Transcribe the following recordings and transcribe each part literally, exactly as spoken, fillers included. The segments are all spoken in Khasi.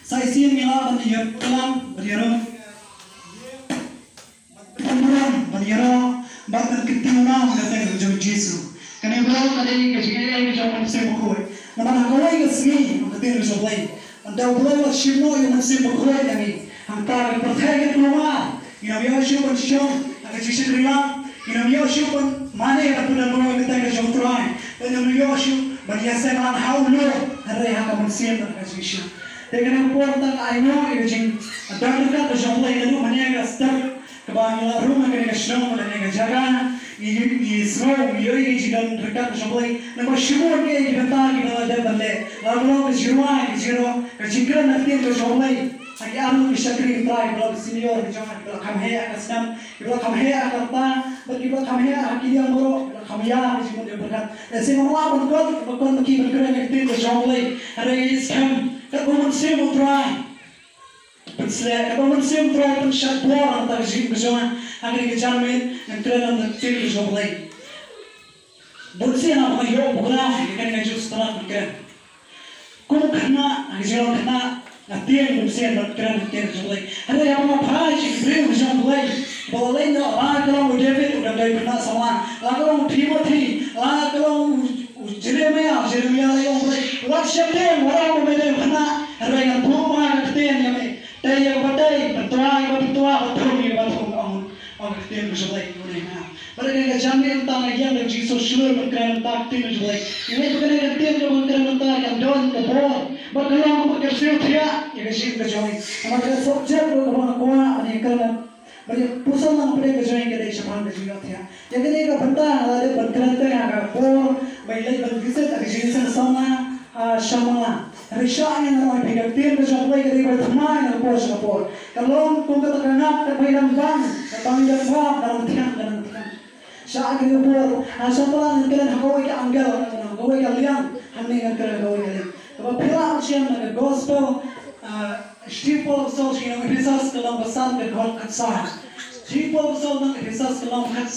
Sa shisien ngi lah ban ïa klam, ban ïaroh, ban ïaroh, ban kyntiew noh ïa ka kyrteng jong u Jisu. Kane baroh ka dei ka jingaiei ka jong u Mynsiem Bakhuid. Namar ha kawei ka sngi, ka ktien ka jong U Blei, ynda U Blei u la shim noh ïa u Mynsiem Bakhuid ïa ngi, hangta ka pyrthei ka tyrwa. Ngi nym ïoh shuh ban shong ha ka jingshakri lang. Ngi nym ïoh shuh ban mane ha ka pyndonkam ka kyrteng ka jong U Trai. Ngi nym ïoh shuh ban ïaseng lang ha u lum, hynrei ha ka mynsiem bad ka jingshisha. Te kane ka por tang ai noh ïa ka jingdon ryngkat ka jong U Blei naduh mynne ka step kaba ngi la rung ha kane ka shnong bad kane ka jaka. Ngi, ngi sngew, ngi ïohi ka jingdon ryngkat ka jong U Blei. Namar shibun ki, ki bynta kiba la dep ban leh. La ka long ka jingrwai, ka jingrwai, ka jingkren ha ka ktien ka jong U Blei. Ha ki arngut ki shakri U Trai, kiba la senior ki jong nga, kiba la kham heh ha ka snem, kiba la kham heh ha ka rta, bad kiba la kham heh ha ki liang baroh, kiba la kham ïa ka jingmut jingpyrkhat. Lehse ngam lah ban kot, ban kot ma ki ban kren ha ka ktien ka jong U Blei. Hynrei ngi skhem, katba U Mynsiem U Trai pynsleh, katba U Mynsiem U Trai pynshait bor na ka bynta ka jingim ka jong nga, ha kane ka janmiet ngan kren ha ka ktien ka jong U Blei. Bun sien haba nga ïoh program, nga kren, nga ju start ban kren. Kum khynnah, ha ka jinglong khynnah, nga tieng bun sien ban kren, kren ka jong U Blei. Hynrei haba nga phai sha ki briew ka jong U Blei, ba la leit noh, la ka long u David u dang dei u khynnah samla, la ka long u Timothy, la ka long u, u Jeremiah, u Jeremiah la ong U Blei, wat sheptieng, wat ong ba me dei u khynnah, hynrei ngan buh ma nga ka ktien ïa me. Tei ïa kaba tei, pyntwa ïa kaba pyntwa, bad thung ïa kaba thung, ong, ong ka ktien ka jong U Blei, u ne na. Bad ha kane ka janmiet mynta nga ïeng da ka jingsngewshlur ban kren mynta ka ktien ka jong U Blei. Nga ngeit ba kane ka ktien kaba nga kren mynta kan don ka bor bad ka long kaba kyrsiew thiah ïa ka jingim ka jong ngi. Namar ka subject ruh kaba nga kwah ban ïakren, ban ïa pyrshang lang ha ka pdeng ka jong ngi ka dei shaphang ka jingïohthiah. Ïa kane ka bynta nga la dep ban kren te ha ka por ba ngi leit ban visit ha ka jingïaseng samla ha Shamala. Hynrei shah ïa nga, nga ong ïa phi, ka ktien ka jong U Blei ka dei kaba thymmai na ka por sha ka por. Ka long kum kata ka ngat kaba ngi dang bang, kaba ngi dang bam, ka dang thiang, ka dang thiang. Shah kane ka por ha Shamala ngan kren ha kawei ka angle, ha kawei ka liang, hangne ngan kren ha kawei ka liang. Kaba phi lah ban shem na ka Gospel, ah, Shithi Paul Basol sha ki nong Ephesos ka lynnong ba san ka dkhot khatsaw. Shithi Paul Basol nong Ephesos ka lynnong khat,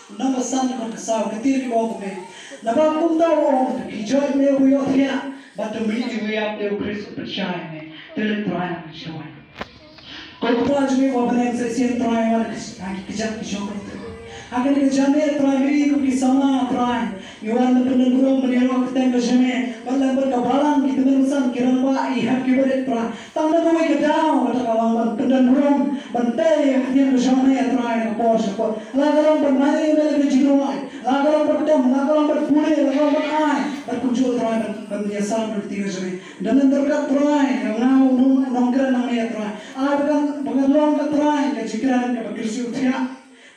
lynnong ba san ka dkhot khatsaw, ka ktien ka ong kumne. Naba kumta u ong, to khie joit me uba ïohthiah, bad to mih uwei ap te u Khrist u pynshai ïa me. Te leit Trai, ngan shawai. Ko Kpa jong ngi uba ha bneng, sa shisien Trai, wan ha ki kjat ki jong ka ïing. Ha kane ka janmiet Trai, ngi kum ki samla Trai, ngi wan ban pyndon burom ban ïaroh ka kyrteng ka jong me, bad lem bad ka balang, ki tymmen basan, ki rangbah, i hep ki barit Trai. Tang da kawei ka daw kata ka long ban pyndon burom, ban tei ïa ka ktien ka jong me Trai, na ka por sha ka por. La ka long ban mane ïa me da ka jingrwai, la ka long ban dem, la ka long ban pule, la ka long ban ai, bad kumjuh Trai ban, ban ïasam ïa ka ktien ka jong me. Don ryngkat Trai, nga u nong, nongkren nangne Trai. Ai ba kan, ba kan long ka Trai ka jingkren kaba kyrsiew thiah,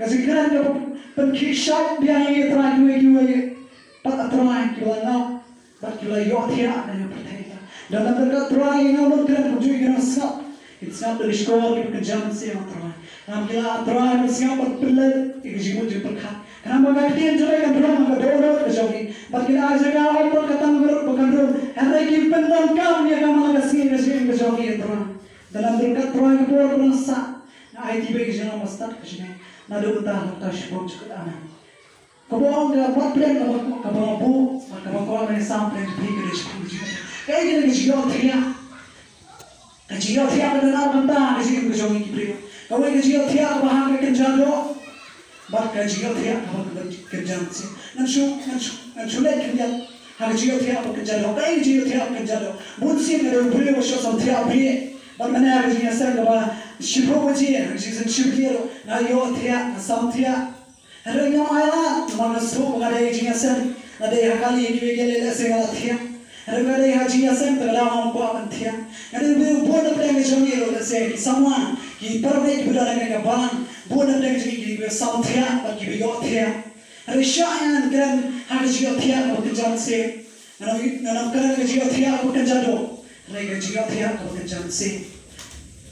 ka jingkren kaba pynkhih shait biang ïa ngi Trai kiwei kiwei. Pat Trai kiba la ngap bad kiba la ïohthiah na ka pyrthei. Don ryngkat Trai, nga u nongkren kumjuh ki nongsngap. Kin sngap da ka shkor kaba kynja mynsiem Trai. Ngam ki la Trai ban sngap ban pynleit ïa ka jingmut jingpyrkhat. Khnang ba ka ktien jong me kan rung ha ka dohnud ka jong ki. Bad kin ai jaka ym pat ka tang ka ruh ba kan rung. Hynrei kin pyndonkam ïa ka man la ka sngi ha ka jingim ka jong ki, Trai. Don ryngkat Trai ka por ba nang sah. Nga aiti beit ka jinglong ba stad ka jong me. Naduh mynta haduh katta ka shiphang jukut. Amen. Kaba ong ka mat pdeng kaba, kaba nga buh, kaba nga kwah ban ïasam pdeng jong phi ka dei shaphang ka jingïohthiah. Kaei kane ka jingïohthiah? Ka jingïohthiah ka don ar bynta ha ka jingim ka jong ngi ki briew. Kawei ka jingïohthiah kaba ha ka kynja doh, bad ka jingïohthiah kaba kynja mynsiem. Ngan shu, ngan shu, ngan shu leit khyndiat ha ka jingïohthiah kaba kynja doh. Kaei ka jingïohthiah kaba kynja doh? Bun sien nga dei u briew ba shu samthiah bieit. Bad mynne ha ka jingïaseng kaba shiphew baje, ha ka jingïaseng shi baje ruh nga ïohthiah, nga samthiah. Hynrei ngam ailad, namar nga sngewthuh ba nga dei ka jingïaseng, nga dei ha kali kiwei ki leh lehse nga la thiah. Hynrei nga dei ha jingïaseng te ka daw ngam kwah ban thiah. Nga dei u briew bun na pdeng ka jong ngi ruh lehse ki samla, ki para bangeit kiba don ha kane ka balang, bun na pdeng ka jong ngi kiba samthiah bad kiba ïohthiah. Hynrei shah ïa ngan kren ha ka jingïohthiah kaba kynja mynsiem. Ngan ym, ngan ym kren ha ka jingïohthiah kaba kynja doh. Hynrei ka jingïohthiah kaba kynja mynsiem.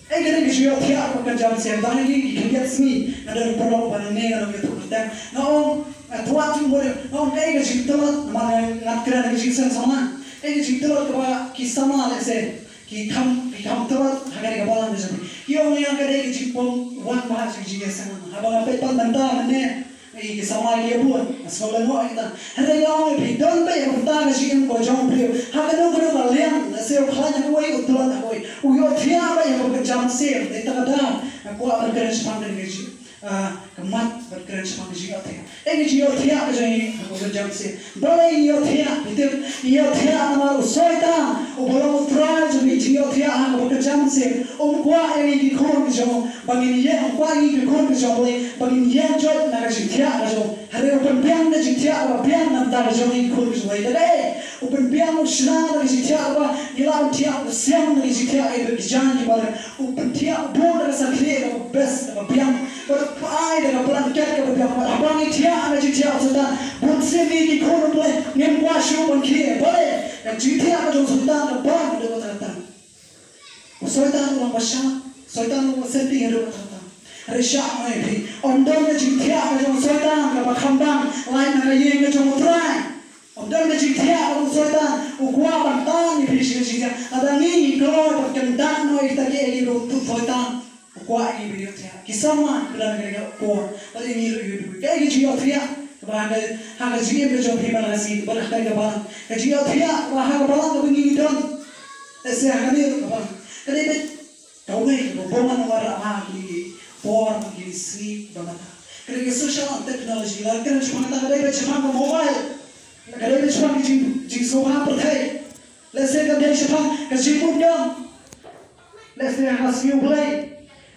Ei, kane ka jingïohthiah kaba kynja mynsiem. Tang ïa ki khyndiat sngi nga don paralok ba nangne nga dang ïathuh kyrteng. Nga ong, nga twad jingmut, nga ong kaei ka jingtlot, namar nga, nga kren ha ka jingïaseng samla. Kaei ka jingtlot kaba ki samla lehse ki kham, ki kham tlot ha kane ka balang ka jong ngi. Ki ong ïa nga ka dei ka jingpom wan bha jong ka jingïaseng. Haba nga peit pat mynta mynne, Ei, ki samla ki ïa bun, nga sngew lyngngoh ïa kita. Hynrei nga ong ïa phi, don beit ha ka bynta ka jingim ka jong u briew. Ha kano kano ka liang, lehse u khlaiñ ha kawei, u tlot ha kawei. U ïohthiah ba ïa ka kynja mynsiem, dei ta ka daw nga kwah ban kren shaphang kane ka jing, ah, ka mat ban kren shaphang ka jingïohthiah. Ïa ka jingïohthiah ka jong ngi ha ka kynja mynsiem. Balei ngi ïohthiah? Ngi tip ngi ïohthiah namar u Soitan uba long u trai jong ka jingïohthiah ha ka kynja mynsiem um kwah ïa ngi ki khun ka jong u ba ngin ïeng, um kwah ïa ngi ki khun ka jong u ba ngin ïeng joit na ka jingthiah ka jong u. Hynrei u pynbiang da ka jingthiah kaba biang na ka bynta ka jong ngi ki khun ka jong u. Hynrei u pynbiang u shna da ka jingthiah kaba ngi lah ban thiah, u siang da ka jingthiah ïa ki jaiñ kiba rem. U pynthiah, u buh da ka sakhlieh kaba best, kaba biang. Bad u pyni da ka blanket kaba biang. Bad haba ngi thiah da ka jingthiah u Soitan, bun sien ngi ki khun U Blei ngim kwah shuh ban khie. Balei? Ka jingthiah ka jong u Soitan ka bang haduh katta katta. U Soitan u long ba shah, u Soitan u long ba senti haduh katta katta. Hynrei shah, ong ïa phi, ym don ka jingthiah ka jong u Soitan kaba kham bang lait na ka ïing ka jong u Trai. Ym don ka jingthiah ka jong u Soitan, u kwah ban tan ïa phi sha ka jingthiah. Lada ngi ngi kloi ban kyndat noh ïa kita kiei kiei ruh, u Soitan u kwah ïa ngi ban ïohthiah. Ki samla ki don ha kane ka por, bad ïa ngi ruh ïa ngi. Kaei ka jingïohthiah kaba ha ka, ha ka jingim ka jong phi man la ka sngi, bad ha kane ka balang. Ka jingïohthiah kaba ha ka balang kaba ngi ngi don. Lehse ha kane ruh ka balang. Ka dei beit kawei kaba bun ngan wanrah ha kine ki por, ha kine ki sngi ba mynta. Ka dei ka social and technology, la kren shaphang kata, ka dei beit shaphang ka mobile. Ka dei beit shaphang ka jing, jingsngewbha pyrthei. Lehse ka dei shaphang ka jingmut kam. Lehse ha ka sngi U Blei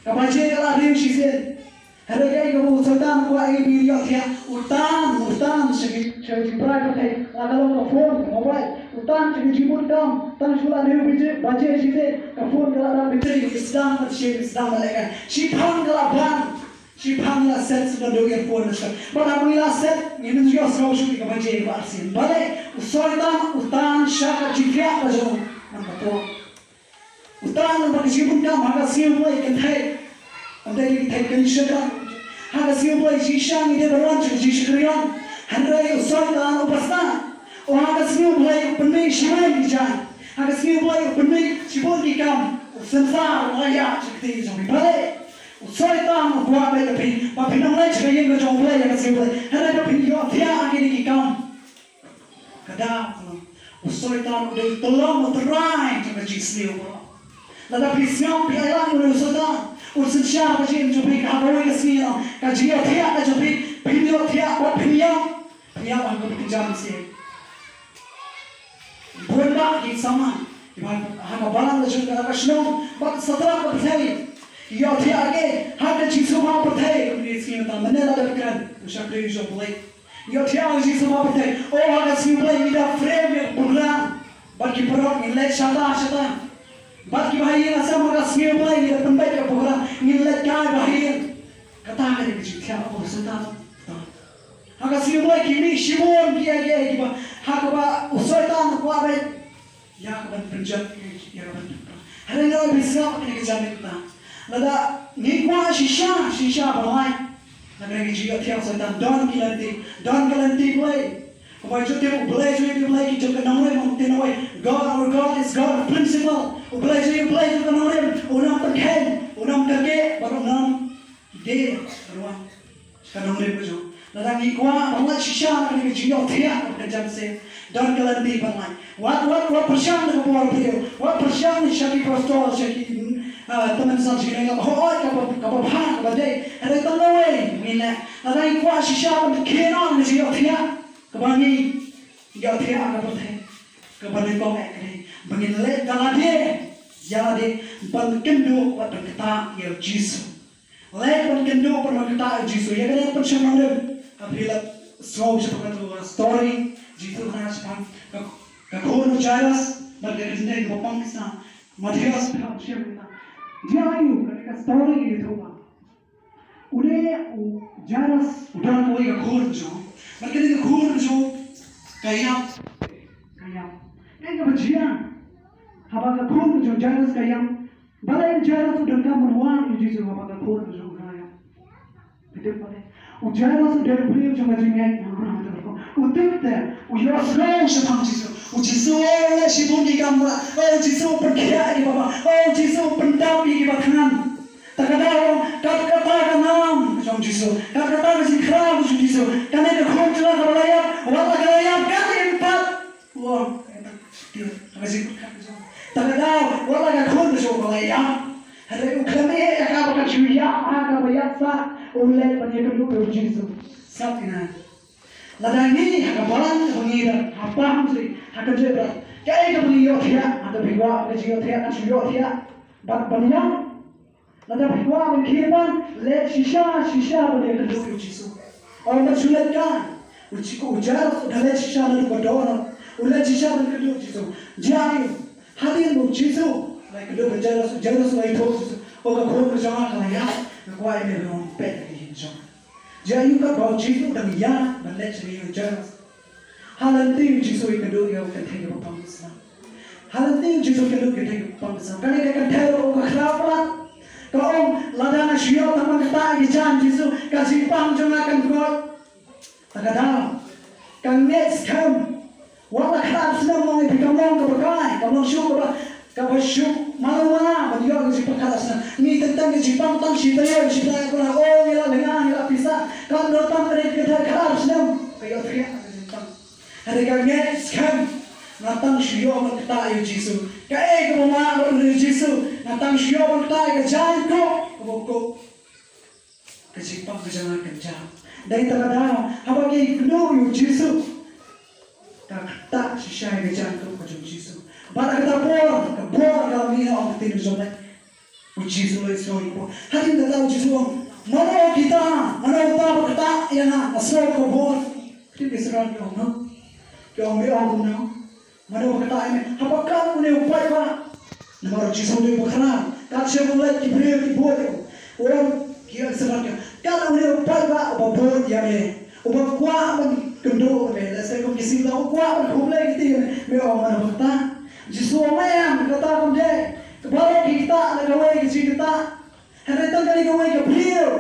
ka baje ka la riew shisien. Hynrei kaei kaba u Soitan u kwah ïa ngi ban ïohthiah, u tan, u tan sha ki, sha ki jingbrai pyrthei, la ka long ka phone, ka mobile, u tan sha ki jingmut kam, tang shu la riew baje, baje shisien, ka phone ka la dap battery, ngi sdang ban shim, ngi sdang ban lehkai. Shiphang ka la ban, shiphang la set, sdang da u earphone na sdang. Bad haba ngi la set, ngim ïohsngew shuh ïa ka baje kaba arsien. Balei? U Soitan u tan sha ka jingthiah ka jong u man ka por. U tan namar ka jingmut kam, ha ka sngi U Blei kynthei. Ym dei kynthei, kynthei shynrang. Ha ka sngi U Blei shisha ngi dei ban wan sha ka jingshakri. Hynrei u Soitan u basah. U ha ka sngi U Blei u pynmih shibun ki jaiñ. Ha ka sngi U Blei u pynmih shibun ki kam. U synsar u la ïaid sha ka kti jong phi. Balei? U Soitan u kwah beit ïa phi ba phin ym leit sha ka ïing ka jong U Blei ha ka sngi U Blei. Hynrei ba phin ïohthiah ha kine ki kam. Ka daw, u Soitan u dei u tyllong, u trai jong ka jingsniew baroh. Lada phi sngew phi ailad ïa u Soitan, un synshar ka jingim jong phi ha kawei ka sngi, ka jingïohthiah ka jong phi, phin ïohthiah bad phin ïap, phin ïap ha kaba kynja mynsiem. Bun bah ki samla kiba ha ka balang ka jong ka, ka shnong bad satlak ka pyrthei, ki ïohthiah ïa ka, ha ka jingsngewbha pyrthei, kumne sngi mynta, mynne la dep kren u shakri jong U Blei. Ïohthiah ha ka jingsngewbha pyrthei. O, ha ka sngi U Blei ngi dap frame ïa ka program. Bad ki paralok ngin leit shata shata. Bad kiba ha ïing ha sem, ha ka sngi U Blei ngi dap pynbeit ïa ka program. Ngin leit kai ba ha ïing. Kata ka dei ka jingthiah u Soitan. Ha ka sngi U Blei ki mih shibun kiei kiei kiba ha kaba u Soitan u kwah beit ïa ka ban pynjot, ïa ka ban pynjot. Hynrei nga ong ïa phi, sngap ïa ka jingmut kata. Lada ngi kwah shisha shisha ban lait na ka jingïohthiah u Soitan, don ki lynti, don ka lynti Blei. Kumba ju tip, U Blei jong ngi U Blei jong ka nongrim, ym tip, God, our God is God of principle. U Blei jong ngi U Blei jong ka nongrim, un ym pynkheiñ, un ym kyrkieh bad un ym die ruh. Ka nongrim ka jong. Lada ngi kwah ban lait shisha na kane ka jingïohthiah kaba kynja mynsiem, don ka lynti ban lait. Wat, wat, wat pyrshang da ka bor briew. Wat pyrshang sha ki pastor, sha ki, ah, tymmen san, sha ki nongïalam. Hooid, kaba, kaba bha, kaba dei. Hynrei tang kawei ngin leh. Lada ngi kwah shisha ban khie noh na ka jingïohthiah kaba ngi ïohthiah ha ka pyrthei kaba nyngkong, eh, ka dei ba ngin leit da lade ïa lade ban kynduh bad ban ktah ïa U Jisu. Leit ban kynduh bad ban ktah ïa U Jisu. Ïa kane pynshong nongrim. Haba phi la sngew shaphang kata ka story, Jisu u kren shaphang ka, ka khun u Jairus bad ka kynthei kaba pang ki sla. Mathaios, phi hap shem kita. Ïa aïu kane ka story ka ïathuh ba une u Jairus u don kawei ka khun ka jong u. Bad kane ka khun ka jong u ka ïap. Ka ïap. Kaei kaba jia? Haba ka khun ka jong u Jairus ka ïap, balei u Jairus u donkam ban wad ïa u Jisu haba ka khun ka jong u ka ïap? Phi tip balei? U Jairus u dei u briew jong ka jingngeit. U tip te, u ïohsngew shaphang Jisu. U Jisu u leh shibun ki kam ba, o, u Jisu u pynkhiah ïa kiba bha, o, u Jisu u pyndap ïa kiba thngan. Te ka daw, kat kata ka nam ka jong u Jisu, kat kata ka jingkhraw ka jong u Jisu, kane ka khun jong nga kaba la ïap, wat la ka la ïap, kan im pat. Te ka daw, wat la ka khun ka jong u Ïa, hynrei u khlem ïeh ïa kaba kan shu ïap, ha kaba ïap sah, u leit ban ïakynduh ïa u Jisu. Sngap kine. Lada ngi ha ka balang kaba ngi don, ha Palm Tree, ha Kynrad, kaei kaba ngi ïohthiah, hato phi kwah ba ka jingïohthiah kan shu ïohthiah bad ban ïap? Lada phi kwah ban khie ban, leit shisha shisha ban ïakynduh ïa u Jisu. Ym ban shu leit kai. U Ji-, u Jairus u da leit shisha naduh ba dor. U leit shisha ban kynduh ïa u Jisu. Jia aïu? Hadien ba u Jisu u la kynduh ïa u Jairus, u Jairus u la ïathuh ïa u Jisu, "O ka khun ka jong nga ka la ïap, nga kwah ïa me ban wan peit ïa ka ïing ka jong nga." Jia aïu? Katba u Jisu u dang ïaid ban leit sha ka ïing u Jairus. Ha lynti u Jisu u ïakynduh ïa ka kynthei kaba pang basnam. Ha lynti u Jisu u ïakynduh ïa ka kynthei kaba pang basnam. Kane ka kynthei ruh ka khraw palat. Ka ong, lada nga shu ïoh tang ban ktah ïa ka jaiñ Jisu, ka jingpang jong nga kan koit. Te ka daw, ka ngeit skhem. Wat la khatar snem, ma ngi, phi, kam long kaba kai, kam long shuh kaba, kaba shu malu ma nga ban ïoh ka jingpang khatar snem. Ngi teng teng ka jingpang tang shi taïew, shi taïew, ka la, o, ngi la lynga, ngi la pisa. Ka don tang kane ka kynthei khatar snem ka ïohthiah ka jingpang. Hynrei ka ngeit skhem, nga tang shu ïoh ban ktah ïa u Jisu. Kaei kaba mah bad u Jisu, nga tang shu ïoh ban ktah ïa ka jaiñ kup kaba u kup. Ka jingpang ka jong nga kan jam. Dei ta ka daw, haba ki ïakynduh ïa u Jisu, ka ktah shisha ïa ka jaiñ kup ka jong u Jisu. Bad ha kata ka por, ka bor ka la mih na ong ka ktien jong u Blei. U Jisu u la ïohsngew ïa ka bor. Hadien kata u Jisu u ong, "Mano kita, mano uta ba ktah ïa nga?" Nga sngew ka bor. Ki Israel ki ong, "No?" Ki ong, "Me ong kumno? Mano ba ktah ïa me? Haba kat une u paidbah." Namar u Jisu u dei uba khraw. Kat shaba u leit ki briew ki bud ïa u. U ong, ki Israel ki ong, "Kat une u paidbah uba bud ïa me, uba kwah ban kynduh ïa me, lehse kum ki sngewthuh, uba kwah ban khublei kti ïa me, me ong mano ba ktah?" U Jisu u ong, "Em, kata kam dei. Baroh ki ktah da kawei ka jingktah. Hynrei tang kane kawei ka briew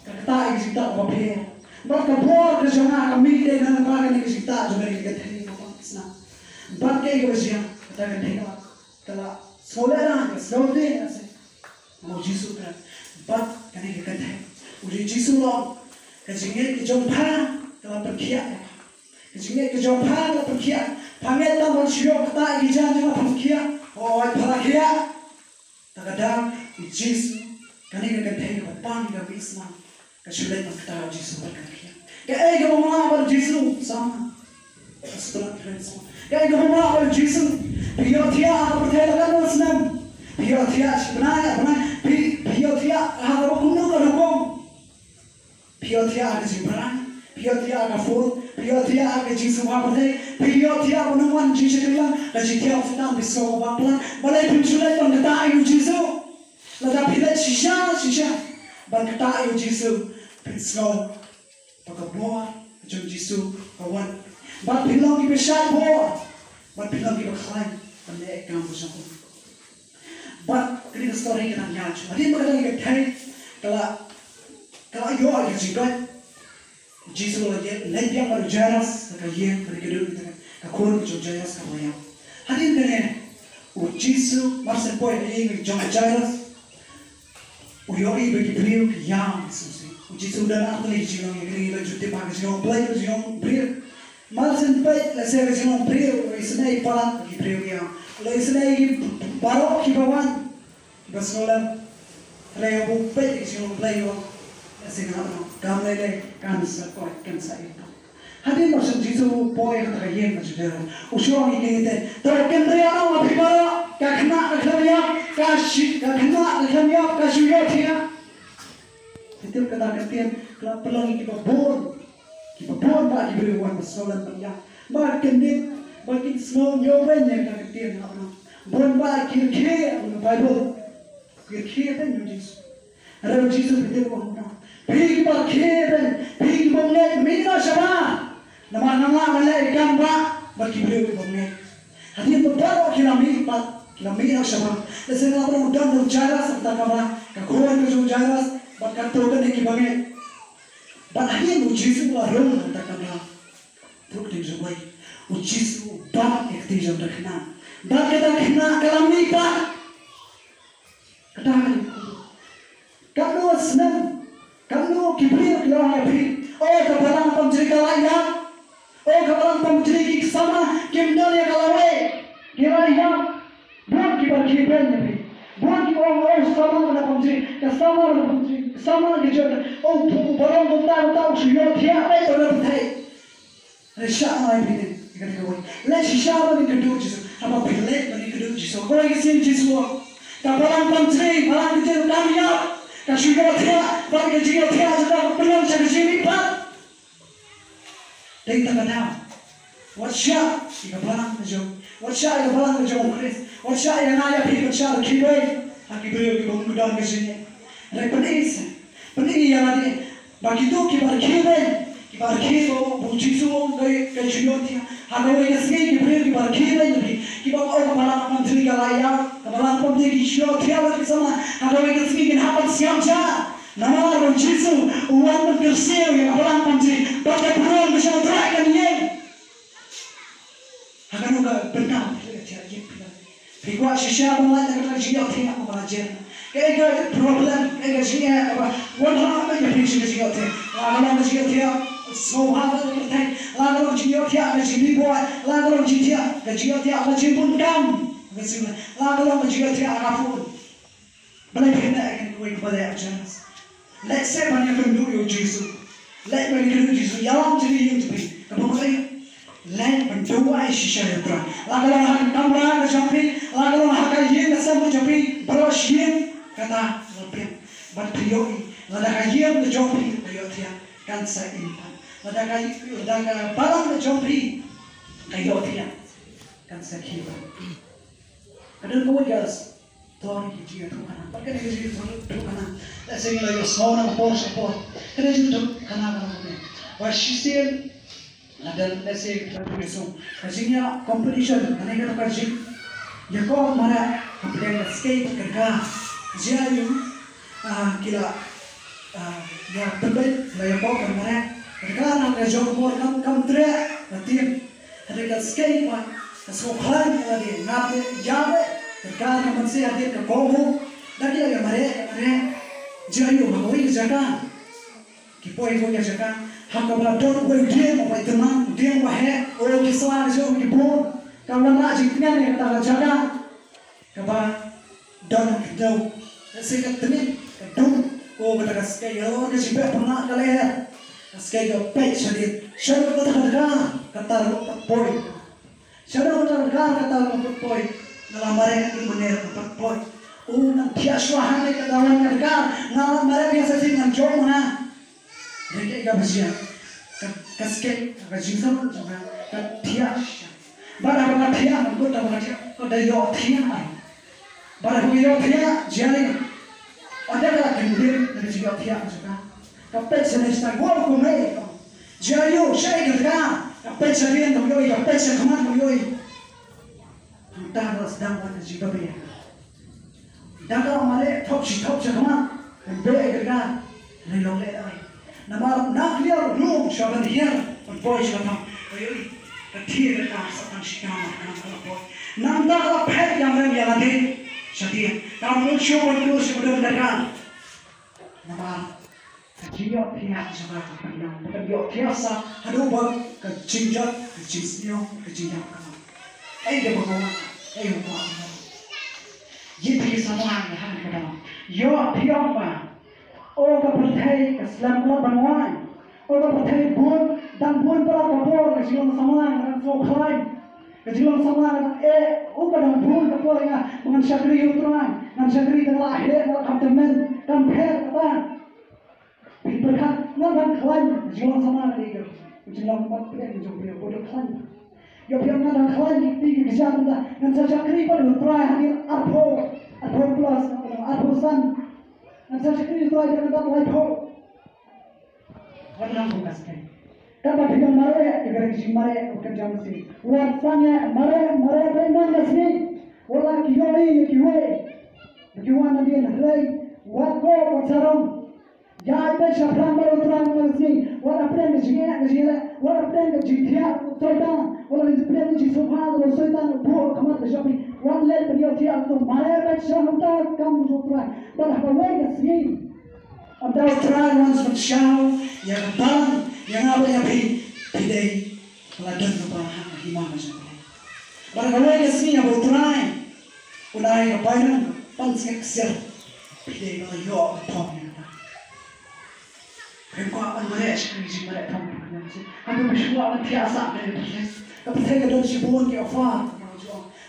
ka ktah ïa ka jingktah kaba pher. Bad ka bor ka jong nga ka mih dei na lyngba kane ka jingktah jong kane ka kynthei kaba pang basnam." Bad kaei kaba jia, kata ka kynthei ka la, ka la sngewlehrain, ka sngewthiang, ka sngewthiang. U Jisu u kren bad kane ka kynthei. U Jisu u ong, ka jingngeit ka jong pha ka la pynkhiah ïa pha. Ka jingngeit ka jong pha ka la pynkhiah. Pha ngeit tang ban shu ïoh ktah ïa ka jaiñ jong nga, pha pynkhiah. Hooid, pha la khiah. Te ka daw, u Jisu, kane ka kynthei kaba pang ka mih snam, ka shu leit ban ktah ïa u Jisu bad ka la khiah. Kaei kaba mah bad u Jisu, sa mah. Ka sdang kren sa mah. Kaei kaba mah bad u Jisu, phi ïohthiah ha ka pyrthei la katno snem? Phi ïohthiah shi bnai, ar bnai? Phi, phi ïohthiah ha kaba kumno ka rukom? Phi ïohthiah ha ka jingpynrai, phi ïohthiah ha ka phone, phi ïohthiah ha ka jingsngewbha pyrthei, phi ïohthiah ban ym wan jingshakri lang, ka jingthiah u Soitan, phi sngew ba palat. Balei phim shu leit ban ktah ïa u Jisu? Lada phi leit shisha shisha ban ktah ïa u Jisu, phin sngew ba ka bor ka jong u Jisu ka wan. Bad phin long kiba shait bor, bad phin long kiba khlaiñ ban leh ïa ka kam ka jong u. Bad kane ka story ka dang ïaid shuh. Hadien ba kane ka kynthei ka la, ka la ïoh ïa ka jingkoit, u Jisu u la ïeng, leit biang bad u Jairus ha ka ïing, kane ka dei ka khun ka jong u Jairus kaba ïap. Hadien kane u Jisu, mar shen poi ha ïing jong u Jairus, u ïohi ba ki briew ki ïam sngewsih. U Jisu u don artylli ki jinglong, ïa kane ngi la ju tip ha ka jinglong Blei, ka jinglong briew. Mar shen peit, lehse ka jinglong briew, u isynei palat ki briew ïa u. U la isynei ïa ki baroh kiba wan, kiba sngewlem. Hynrei haba u peit ïa ka jinglong Blei u ong, lehse nga ong, kam lei lei, kan sa koit, kan sa ïeit. Hadien ba u Jisu u poi ha kata ka ïing ka Judia, u shu ong ïa kine, to kynriah noh ma phi baroh, ka khynnah ka khlem ïap, ka shi-, ka khynnah ka khlem ïap, ka shu ïohthiah. Phi tip kata ka ktien ka la pynlong ïa kiba bun, kiba bun ba ki briew wan ba sngewlem ba ïa, ba kyndit, ba kin sngew ñiewbeiñ ïa kata ka ktien, ha, bun ba ki rkhie ïa ka Baibl, ki rkhie beiñ ïa u Jisu. Hynrei u Jisu phi tip u ong kumno? Phi kiba rkhie beiñ, phi kiba ngeit, mih noh shabar. Namar nga, nga leh ïa ka kam ba, bad ki briew kiba ngeit. Hadien ba baroh ki la mih pat, ki la mih noh shabar. Lehse nga la ong u don u Jairus ha kata ka kamra, ka khun ka jong u Jairus, bad katto katne kiba ngeit. Bad hadien u Jisu u la rung ha kata ka kamra, to ka dei jong u, u Jisu u bat ïa ka kti jong ka khynnah. Bad kata ka khynnah ka la mih pat. Kata ka dei. Katno snem, katno ki briew ki la ong ïa phi, o ka balang Palm Tree ka la ïap. O ka balang Palm Tree ki ksamla kim don ïa ka lawei, ki la ïap. Bun kiba rkhie beiñ ïa phi. Bun ki Ka samla ka jong, ka samla ka jong, u phu, u barong kumta kumta u shu ïohthiah beit ïa ka pyrthei. Leit sha ai phi ne ïa kane kawei. Leit shisha ban ïakynduh Jisu. Haba phi leit ban ïakynduh Jisu, kawei ka sien Jisu, ka balang Pantri, balang ka jong kam ïap, ka shu ïohthiah bad ka jingïohthiah jong ka ka pynlong sha ka jingmihpat. Dei tang ka daw. Wat shah ïa ka balang ka jong, wat shah ïa ka balang ka jong u Khrist, wat shah ïa nga ïa phi ban shah ban khie beiñ ha ki briew kiba ym don ka jingngeit. Hynrei pyni se, pyni ïa lade ba kito kiba rkhie beiñ, kiba rkhie ba u, ba u Jisu u ong ka, ka ju ïohthiah. Ha kawei ka sngi ki briew kiba rkhie beiñ, kiba ong ka balang Pantri ka la ïap, ka balang Pantri ki ju ïohthiah bad ki samla, ha kawei ka sngi kin hap ban sngap jah. Namar ba u Jisu u wan ban kyrsiew ïa ka balang Pantri, bad ka burom ka jong U Trai kan ïeng. Ha kano ka bynta phi la thiah ïa phi la? Phi kwah shisha ban lait na kata ka jingïohthiah kaba la jer? Kaei ka problem, kaei ka jingeh kaba wanrah ïa phi sha ka jingïohthiah? La ka long ka jingïohthiah sngewbha ka pyrthei, la ka long ka jingïohthiah ka jingmih buaid, la ka long ka jingïohthiah, ka jingïohthiah ka jingbun kam, la ka long ka jingïohthiah ka phone. Balei phi neh ïa kane kawei kaba leh u Jairus? Lehse ban ïakynduh ïa u Jisu. Leit ban ïakynduh ïa u Jisu. Ïalam jingïaid jong phi. Kaba mut leit ban duwai shisha ïa u Trai. La ka long ha ka kamra ka jong phi, la ka long ha ka ïing ka sem ka jong phi, baroh shi ïing kata la biang. Bad phi ïohi, lada ka ïing ka jong phi ka ïohthiah, kan sa im pat. Lada ka, lada ka balang ka jong phi ka ïohthiah, kan sa khie pat. Ka don kawei ka Tor ki jingïathuhkhana. Bad kane ka jingïathuhkhana, lehse ngi la ïohsngew na ka por sha ka por. Kane ka jingïathuhkhana ka long kumne. Ba shisien la don, lehse ka jingïasong, ka jingïa competition, kane ka, ka jingïakop mareh hapdeng ka skei bad ka dkar. Jia ïa, ah, ki la, ah, ïa pynbeit, la ïakop mareh. Ka dkar ha ka jong ka por kam, kam treh, la tieng. Hynrei ka skei pat ka sngewkhlaiñ ïa lade, nga te ïa lade ka dkar ka mynsiem hadien ka kohnguh. Da ki la ïa mareh, ïa mareh. Jia ïa u ha kawei ka jaka. Ki poi ha kawei ka jaka ha kaba don uwei u dieng uba itynnad, u dieng uba heh. O ki sla ka jong ki bun. Ka wanrah jingtngen ïa kata ka jaka. Kaba don ha ka dewïong, lehse ka tnit, ka dum, ko kata ka skei, halor ka jingbeh pyngngad ka lyer. Ka skei ka peit shadien. Shadoh kata ka dkar ka tar ka patpoi. Shadoh kata ka dkar ka tar ka patpoi. Nga la mareh ïa u mynner ka patpoi. U nang thiah shuwa hangne ka dawan ka dkar. Nga la mareh ïa sa shisien ngan jop ma nga. Ïa kaei kaba jia, ka, ka skei, ka jingsngew jong ka, ka thiah shisha. Bad haba ka thiah, ka kut haba ka thiah, ka da ïohthiah ai. Bad haba ka ïohthiah, jia ïa, ynda ka la kyndit na ka jingïohthiah jong ka, ka peit shane shatai, wow, kumne. Jia ïa u, shaei kata ka, ka peit shadien kam ïohi, ka peit shakhmat kam ïohi. Hangta ka la sdang wan ka jingbabe. Da ka la mareh thop shi thop shakhmat, kan beh ïa ka dkar, hynrei long lehnoh. Namar na ka liang lum sha ban hiar, ban poi sha ka thong. Ka ïohi, ka thiah ka dkar sa tang shi kamar, ka la poi. Nangta ka la phet ïa ka mrem ïa lade shadien. Kam nud shuh ban kynduh sha ka dum ka dkar. Namar ka jingïohthiah jong ka ka pynlong ba kan ïohthiah sa haduh ba ka jingjot, ka jingsniew, ka jingïap ka long. Ei da ba ka wan, ei ba ka wan. Ïa phi samla ha kane ka daw. Ïoh phi ong ba, o ka pyrthei ka slem ka ban wai. O ka pyrthei bun, dang bun para ka por ka jinglong samla ka dang sngewkhlaiñ. Ka jinglong samla ka dang eh, u ka dang bun ka por ïa nga ba ngan shakri ïa u Trai, ngan shakri da la heh, da la kham tymmen, kan pher kata. Phi pyrkhat, nga dang khlaiñ, ka jinglong samla ka dei ka jinglong pat pyrkhat ka jong phi, ka dang khlaiñ. Ïa phi nga dang khlaiñ, phi ki kjat ngan sa shakri pat ïa u Trai hadien arphew, arphew plus, arphew san. Ngan sa shakri ïa u Trai hadien arphew. Wat nang kum ka skei. Katba phi dang mareh ïa ka jingmareh ka kynja mynsiem, wat sangeh mareh mareh pynban ka sngi. Wat la ki ïohi ïa kiwei ba ki wan nadien, hynrei wat koh, wat sarong. Ïaid beit shaphrang bad U Trai man ka sngi. Wat hapdeng ka jingeh ka jingeh, wat hapdeng ka jingthiah u Soitan, wat la hapdeng ka jingsngewbha kaba u Soitan u buh ha khmat ka jong phi. Wat leit ban ïohthiah, to mareh beit sha uta u kam jong U Trai. Bad ha kawei ka sngi, ynda U Trai un wan sha ïa ka balang, ïa nga bad ïa phi, phi dei ba la don kaba ha ka hima ka jong U Trai. Bad ha kawei ka sngi haba U Trai un ai ka bainong, ban sngewsih. Phi dei ban ïoh ban phong ïa kata. Phim kwah ban mareh sha ki jingmareh phong ïa kata. Hato phi shu kwah ban thiah sah ïa ka pyrthei? Ka pyrthei ka don shibun ki offer.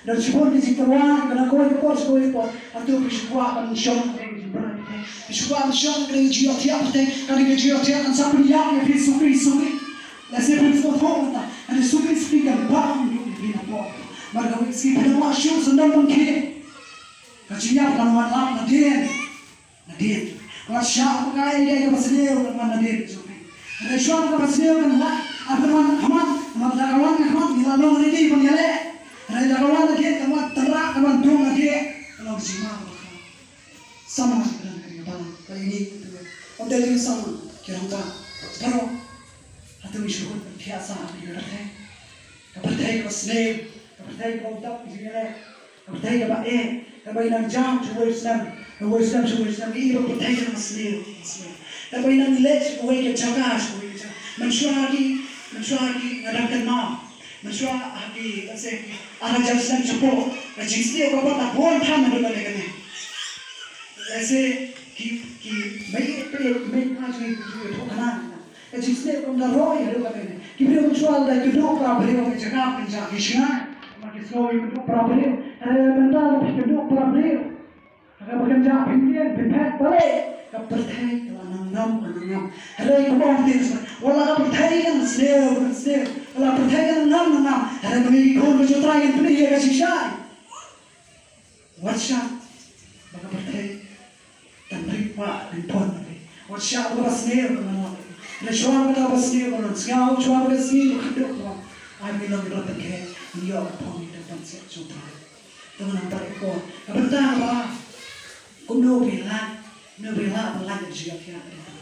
Don shibun ki jingtyrwa, ka dang kawei ka por sha kawei ka por. Hato phi shu kwah ban shong ha ka jingmyntoi pyrthei? Phi shu kwah ban shong ha ka jingïohthiah pyrthei? Ka dei ka jingïohthiah kan sa pynïap ïa phi suki suki. Lehse phi sngewthuh mynta, ka dei suki suki kan bam ïa phi na pop. Mar kawei ka sngi phi dang wah shuh sngewdon ban khie. Ka jingïap kan wan lap nadien. Nadien. Wat shah ba ka ïa kaba sniew kan wan nadien jong phi. Hynrei shuwa ba kaba sniew kan wan, ah, kan wan khmat, namar da ka wan khmat ngi la long ready ban ïaleh. Hynrei da ka wan nadien kan wan tynrah, kan wan dung nadien. Ka long jingma ba ka. Samla ka dang ka ding ka balang ba ïa ngi. Ym dei jingsamla ki rangbah. Baroh. Hato ngi shu hoid ban thiah sah ïa ka pyrthei? Ka pyrthei kaba sniew, ka pyrthei kaba u dap ka jingïaleh. Ka pyrthei kaba eh, kaba i nang jam sha uwei u snem, sha uwei u snem, sha uwei u snem, i ba pyrthei kaba sniew, sniew. Kaba i nang leit sha uwei ka jaka, sha uwei ka jaka. Mynshuwa ki, mynshuwa ki nga dang kynmaw. Mynshuwa ha ki, lehse ki, ar hajar snem shapoh, ka jingsniew ka pat la bun than haduh kane kane. Lehse ki, ki, mei, mei, mei, mei, mei, mei, mei, mei, Ka jingsniew kam da roi haduh katta. Ki briew mynshuwa da kynduh para briew ha ka jaka kynjah ki shngain. Namar ki sngew ïa kynduh para briew. Hynrei mynta da phi kynduh para briew. Haba kynjah phi ïeng phi phet balei. Ka pyrthei ka la nang ngam ka nang ngam. Hynrei kumba ong Peter, wat la ka pyrthei kan sniew kan sniew. Wat la ka pyrthei kan ngam kan ngam. Hynrei ma ngi ki khun ka Trai ngin pyni ïa ka jingshai. Wat shah ba ka pyrthei kan rit ba kan pon ïa phi. Wat shah ba kaba sniew kan wan ïa phi. Hynrei shuwa ba kaba sniew kan wan, shuwa ba ka sngi ba khatduh kan wan, ai ba ngin long ki brot tyngkhei, ngin ïoh ban phong ïa ka ban sniew jong U Trai. Te ngan nang pat ïa ka por. Ka bynta kaba kumno phi lah, kumno phi lah ban lait ïa ka jingïaphiah ka bynta.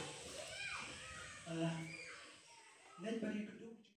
Ah, leit ban ïa ka